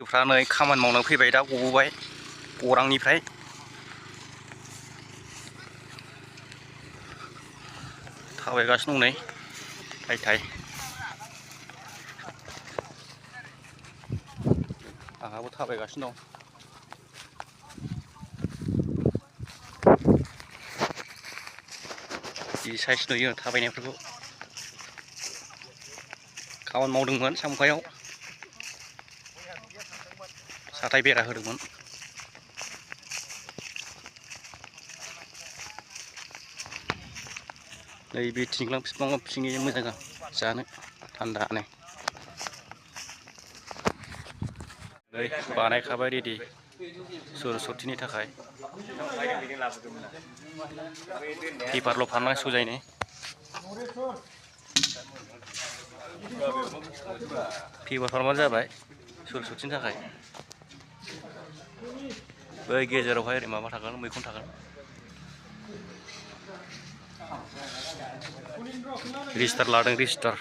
फ्रा नै खामानि मावनानै फैबाय दा गबोबाय गरांनिफ्राय थाबायगासिनो दं नै थाइ थाइ आंहाबो थाबायगासिनो दं जि साइस नुयो थाबायनायफोरखौ खामानि मावदोंमोन सामखायाव साथाय बेरा होदोंमोन नैबे थिंख्लां बिफाङाव सिंनि मोजां जानो थान्दानो नै बानायखाबाय रेडि सरस्वतीनि थाखाय पेपारल' फाननांसिगौ जायो पेपार फानबानो जाबाय सरस्वतीनि थाखाय बै गेजेरावहाय ओरै माबा थागोन मैखुन थागोन रेजिस्टार लादों रेजिस्टार